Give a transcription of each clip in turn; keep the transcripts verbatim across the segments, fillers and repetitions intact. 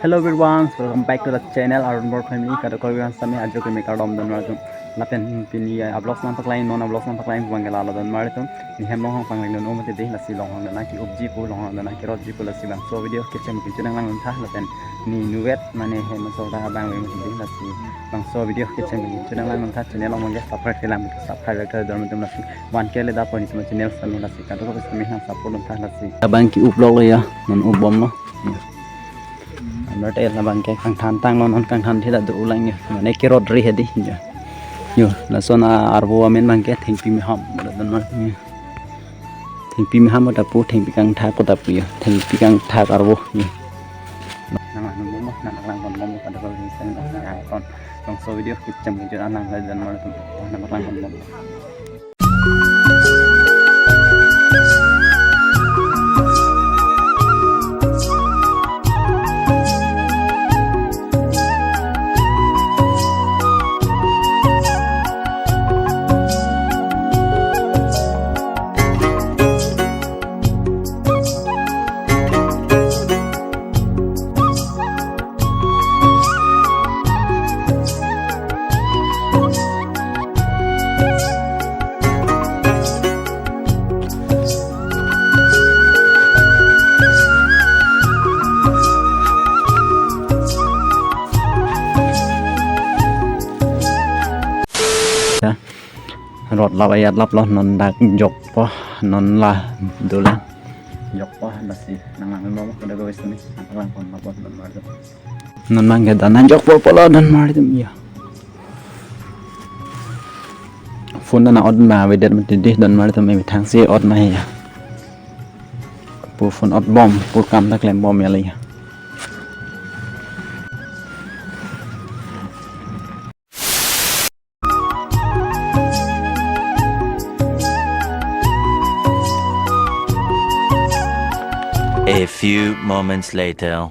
Hello everyone, welcome back to the channel Arun Bor Family. Kadokave aphan sitame ajo keme kardom donmartum. Lapen pini a-vlogs nangpaklangji, non a-vlogs nangpaklangji abang ke lalo donmartum. Ne hem longhong panglang dun o mati dei, lasi longhong dana ke-upji pu, longhong dana kerotji pu, lasi bangso video kecheng kecheng nanglang dun tha. Lapen ne inutvet mane hem asor ta abang ve mati dei, lasi bangso video kecheng kecheng nanglang dun tha. Channel along abang ke subscribe kelang, subscribe ke donmartum, lasi one K le dapo netum channel sitame, lasi kadokave sitame nang support dun tha, lasi. Abang ke-up lok lo ya, non up bomlo. Anwar tel abang ke kangthan tanglo, non kangthan theda do-ulang ya. Mane kerot ri hedi ya. Yo, lason a-arvo amen abang ke thengpi meham. Donmar ya. Thengpi meham ta pu, thengpi kangthak ta pu ya. Thengpi kangthak arvo ya. Nanglang bomlo, nanglang bomlo, kadokave sitame nang kon. Bangso video kecheng kecheng nanglang donmartum. Nanglang bomlo. Rot lap ayat lap lo, non dak jokpo, non la dolang. Jokpo, lasi nanglang bomlo, kadokave sitame nanglang bomlo, donmartum. Non abang ke dana jokpo pulo, donmartum ya. Phone dana ot ma avedet mati dei, donmartum, emethang si ot ma ya. Pu phone ot bom, pu kam ta klem bom ya le ya. A few moments later.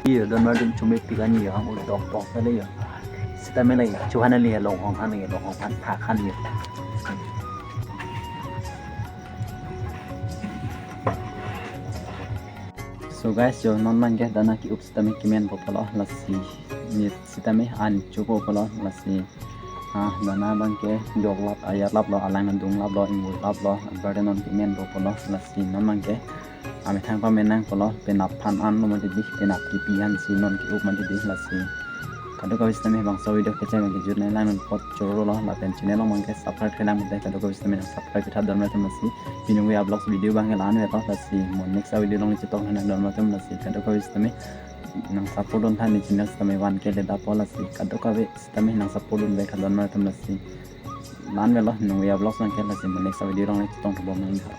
Iyo, donmartum, chomepik an iyo, hang udok pok kali iyo. Sitame lagi, chuhan ali ya, longhong han ya, longhong han, thak han ya. So guys, yo non abang ke dana ke-up sitame kemen po pulo, lasi ne sitame an chopo pulo, lasi. Ah, dana abang ke jok lap ayat lap lo, alang adung lap lo, ingvoi lap lo, anwar non kemen po pulo, lasi non abang ke amethang pamenang pulo, penap aphan anlo mati dei, penap kepi ansi non ke-up mati dei, lasi. Kadokave sitame bangso video kecheng kejut nanglang dun apot choro lo, lapen channel along abang ke subscribe kelang mati, kadokave sitame nang subscribe pitha donmartum, lasi. Pini a-vlogs video abang ke la-an avelo, lasi mo next a-video along chetong nang donmartum, lasi. Kadokave sitame nang support dun tha, ne channel sitame one K le dapo, lasi. Kadokave sitame nang support dun tha, donmartum, lasi. La-an avelo, non a-vlogs abang ke, lasi mo next a-video along chetong thubom nang tha.